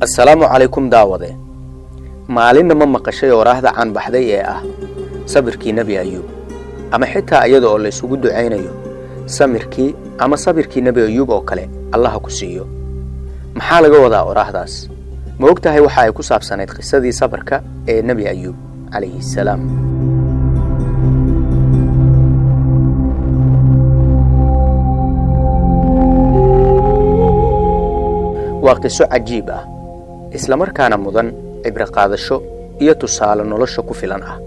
Assalaamu calaykum daawade. Maalinna ma maqashay oraahda caanbaxday ee ah sabirkii Nebi Ayuub, ama xitaa iyada oo la isugu ducaynayo samirkii ama sabirkii Nebi Ayuub oo kale Allaha ku siiyo? Maxaa laga wadaa oraahdaas? Ma og tahay waxa ay ku saabsanayd qisadii sabarka ee Nebi Ayuub calayhi salaam? Waa qiso cajiib ah, isla markaana mudan cibro qaadasho iyo tusaale nolosha ku filan ah.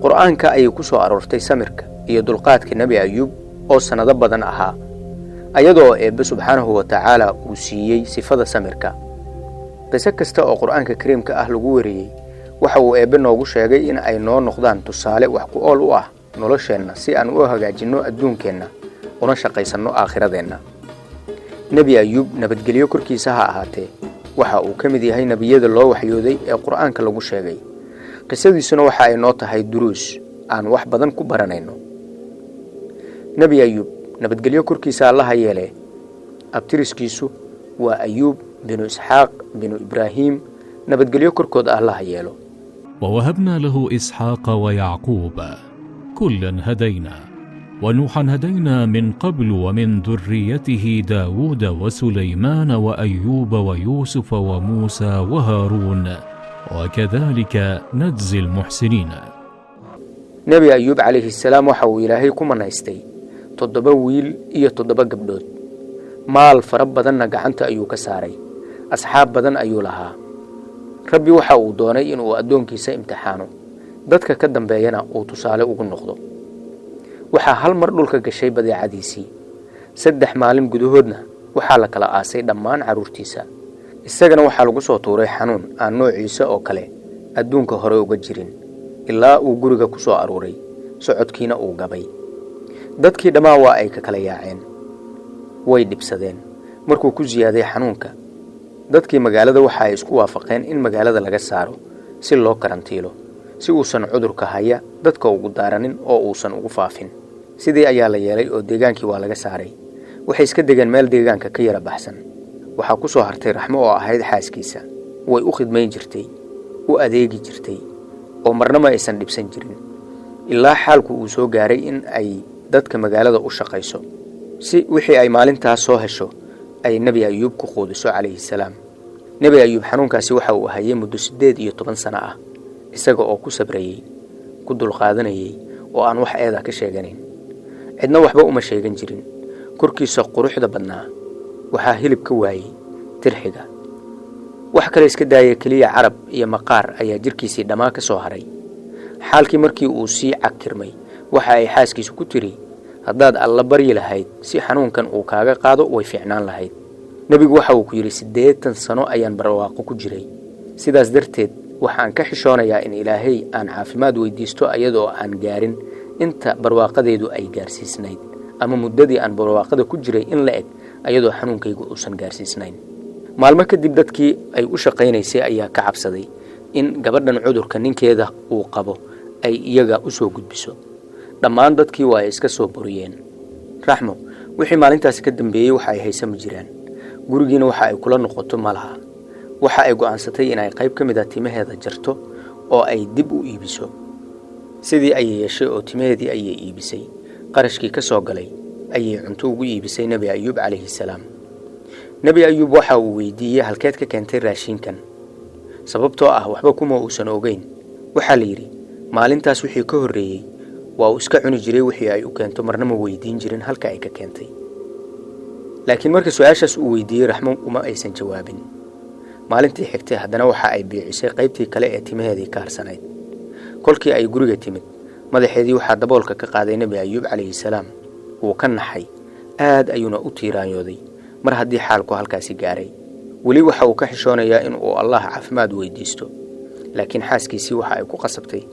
Qur'aanka ayay ku soo aroortay samirka iyo dulqaadka Nebi Ayuub oo sannado badan ahaa, ayadoo Eebbe subxaanahu wa tacaala uu siiyey sifada samirka. Qiso kasta oo Qur'aanka kariimka ah lagu wariyey waxa uu Eebbe noogu sheegay in ay noo noqdaan tusaale wax ku ool u ah nolosheenna, si aan u hagaajinno adduunkeenna una shaqaysanno aakhiradeenna. Nebi Ayuub, nabadgelyo korkiisa ha ahaatee, waxa uu ka mid yahay nebiyada loo waxyooday ee Qur'aanka lagu sheegay. Qisadiisuna waxa ay noo tahay duruus aan wax badan ku baranayno. Nebi Ayuub, nabadgelyo korkiisa Allaha yeelee, abtiriskiisu waa Ayuub binu Isxaaq binu Ibraahiim, nabadgelyo korkooda Allaha yeelo. ووهبنا له اسحاق ويعقوب، كلا هدينا، ونوحا هدينا من قبل، ومن ذريته داود وسليمان وايوب ويوسف وموسى وهارون، وكذلك نجزي المحسنين. Nebi Ayuub calayhi salaam waxa uu Ilaahay ku manaystay 7 wiil iyo 7 gabdhood. Maal fara badanna gacanta ayuu ka saaray, asxaab badan ayuu lahaa. Rabbi waxa uu doonay inuu addoonkiisa imtixaano, dadka ka dambeeyana uu tusaale ugu noqdo. Waxaa hal mar dhulka gashay badeecadiisii. 3 maalin gudahoodna waxaa la kala aasay dhammaan carruurtiisa. Isagana waxaa lagu soo tuuray xanuun aan noociisa oo kale adduunka hore uga jirin, ilaa uu guriga ku soo aruuray, socodkiina uu gabay. Dadkii dhammaan waa ay ka kala yaaceen, way dhibsadeen markuu ku siyaaday xanuunka. Dadkii magaalada waxa ay isku waafaqeen in magaalada laga saaro si loo karantiilo, si uusan cudurka haya dadka ugu daaranin oo uusan ugu faafin. Sidii ayaa la yeelay oo deegaankii waa laga saaray. Waxay iska degeen meel deegaanka ka yara baxsan. Waxaa ku soo hartay Raxmo oo ahayd xaaskiisa. Way u khidmayn jirtay, u adeegi jirtay, oo marnaba aysan dhibsan jirin, ilaa xaalku uu soo gaaray in ay dadka magaalada u shaqayso, si wixii ay maalintaas soo hesho ay Nebi Ayuub ku quudiso calayhi salaam. Nebi Ayuub xanuunkaasi waxa uu hayay muddo 18 sano ah, isaga oo ku sabrayey, ku dulqaadanayey, oo aan wax eeda ka sheeganayn. Cidna waxba uma sheegan jirin. Korkiisa quruxda badnaa waxaa hilib ka waayey tirxiga. Wax kale iska daaya, keliya carab iyo maqaar ayaa jirkiisii dhammaa ka soo haray. Xaalkii markii uu sii cakirmay, waxa ay xaaskiisu ku tiri: "Haddaad Alla baryi lahayd si xanuunkan uu kaaga qaado, way fiicnaan lahayd. Nebigu waxa uu ku yidhi: 80 sano ayaan barwaaqo ku jiray, sidaas darteed waxaan ka xishoonayaa in Ilaahay aan caafimaad weydiisto ayadoo aan gaarin inta barwaaqadeedu ay gaarsiisnayd, ama muddadii aan barwaaqada ku jiray in la eg ayadoo xanuunkaygu uusan gaarsiisnayn." Maalmo kadib dadkii ay u shaqaynaysay ayaa ka cabsaday in gabadhan cudurka ninkeeda uu qabo ay iyaga u soo gudbiso. Dhammaan dadkii waa ay iska soo buriyeen. Raxmo wixii maalintaasi ka dambeeyey waxa ay haysa ma jiraan, gurigiina waxa ay kula noqoto ma laha. Waxa ay go'aansatay inay qayb ka mid ah timaheeda jarto oo ay dib u iibiso. Sidii ayay yeeshay oo timaheedii ayay iibisay. Qarashkii ka soo galay ayay cunto ugu iibisay Nebi Ayuub calayhi salaam. Nebi Ayuub waxa uu weydiiyey: "Halkeed ka keentay raashinkan?" Sababtoo ah waxba kuma uusan ogeyn. Waxaa la yidhi maalintaas wixii ka horreeyey waa uu iska cuni jiray wixii ay u keento, marna ma weydiin jirin halka ay ka keentay. Laakiin marka su-aashaas uu weydiiyey, Raxmo uma aysan jawaabin. Maalintii xigtay haddana waxa ay biicisay qaybtii kale ee timaheedii ka harsanayd. Kolkii ay guriga timid, madaxeedii waxaa daboolka ka qaaday Nebi Ayuub calayhi salaam. Wuu ka naxay, aad ayuuna u tiiraanyooday mar haddii xaalku halkaasi gaaray. Weli waxa uu ka xishoonayaa in uu Allah caafimaad weydiisto, laakiin xaaskiisii waxa ay ku qasabtay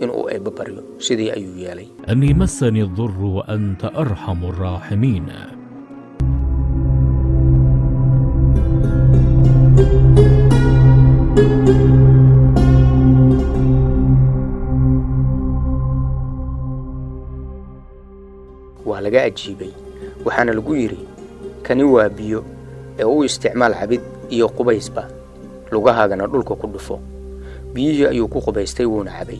in uu Eebbe baryo. Sidii ayuu yeelay. اني مسني الضر وانت ارحم الراحمين. Waa laga ajiibay, waxaana lagu yidhi: "Kani waa biyo ee u isticmaal cabid iyo qubaysba, lugahaagana dhulka ku dhufo. Biyihii ayuu ku qubaystay, wuuna cabay.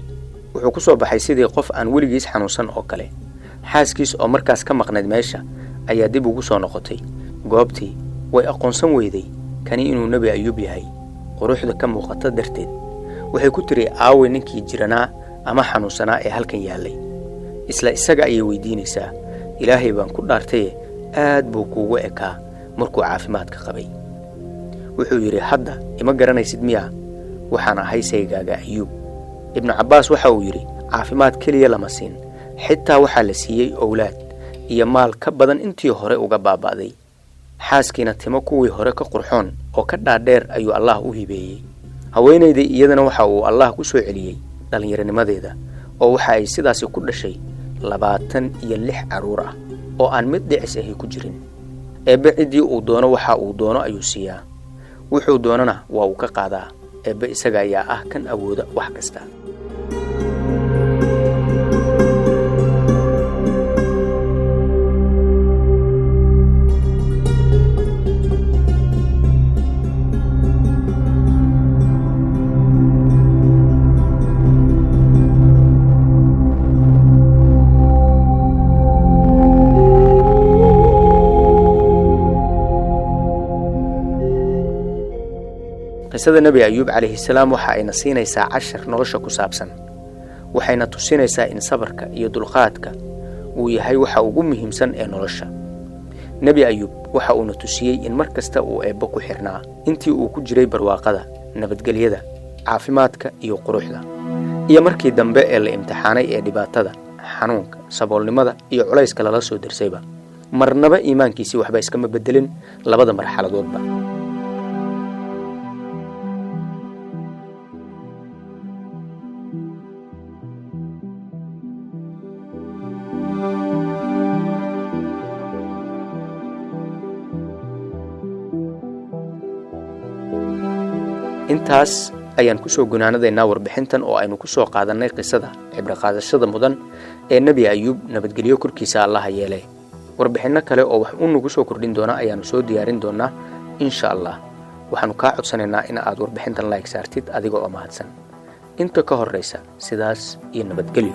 Wuxuu ku soo baxay sidii qof aan weligiis xanuunsan oo kale. Xaaskiis oo markaas ka maqnayd meesha ayaa dib ugu soo noqotay goobtii. Way aqoonsan weyday kani inuu Nebi Ayuub yahay quruxda ka muuqata darteed. Waxay ku tiri, aaway ninkii jiranaa ama xanuunsanaa ee halkan yaallay? Isla isaga ayay weydiinaysaa. Ilaahay baan ku dhaartaye, aad buu kuugu ekaa markuu caafimaadka qabay. Wuxuu yidhi, hadda ima garanaysid miyaa? Waxaan ahay saygaaga Ayuub. Ibnu Cabbaas waxa uu yidhi, caafimaad keliya lama siin, xitaa waxaa la siiyey owlaad iyo maal ka badan intii hore uga baaba'day. Xaaskiina timo kuwii hore ka qurxoon oo ka dhaadheer ayuu Allah u hibeeyey. Haweenaydii iyadana waxa uu Allah ku soo celiyey dhallinyaronimadeeda, oo waxa ay sidaasi ku dhashay 26 carruur ah oo aan mid dhicis ahi ku jirin. Eebbe ciddii uu doono waxa uu doono ayuu siiyaa, wuxuu doonana waa uu ka qaadaa. Eebbe isaga ayaa ah kan awooda wax kasta. Qisada Nebi Ayuub calayhi salaam waxa ayna siinaysaa cashar nolosha ku saabsan, waxayna tusinaysaa in sabarka iyo dulqaadka uu yahay waxa ugu muhiimsan ee nolosha. Nebi Ayuub waxa uuna tusiyey in mar kasta uu Eebbo ku xirnaa intii uu ku jiray barwaaqada, nabadgelyada, caafimaadka iyo quruxda, iyo markii dambe ee la imtixaanay ee dhibaatada, xanuunka, saboolnimada iyo culayska lala soo darsayba, marnaba iimaankiisii waxba iskama beddelin labada marxaladoodba. Intaas ayaan kusoo gunaanadaynaa warbixintan oo aynu ku soo qaadannay qisada cibraqaadashada mudan ee Nebi Ayuub, nabadgelyo korkiisa Allaha yeele. Warbixinno kale oo wax u nagu soo kordhin doona ayaanu soo diyaarin doonaa insha Allah. Waxaanu kaa codsanaynaa in aad warbixintan like saartid adiga oo mahadsan. Inta ka horraysa, sidaas iyo nabadgelyo.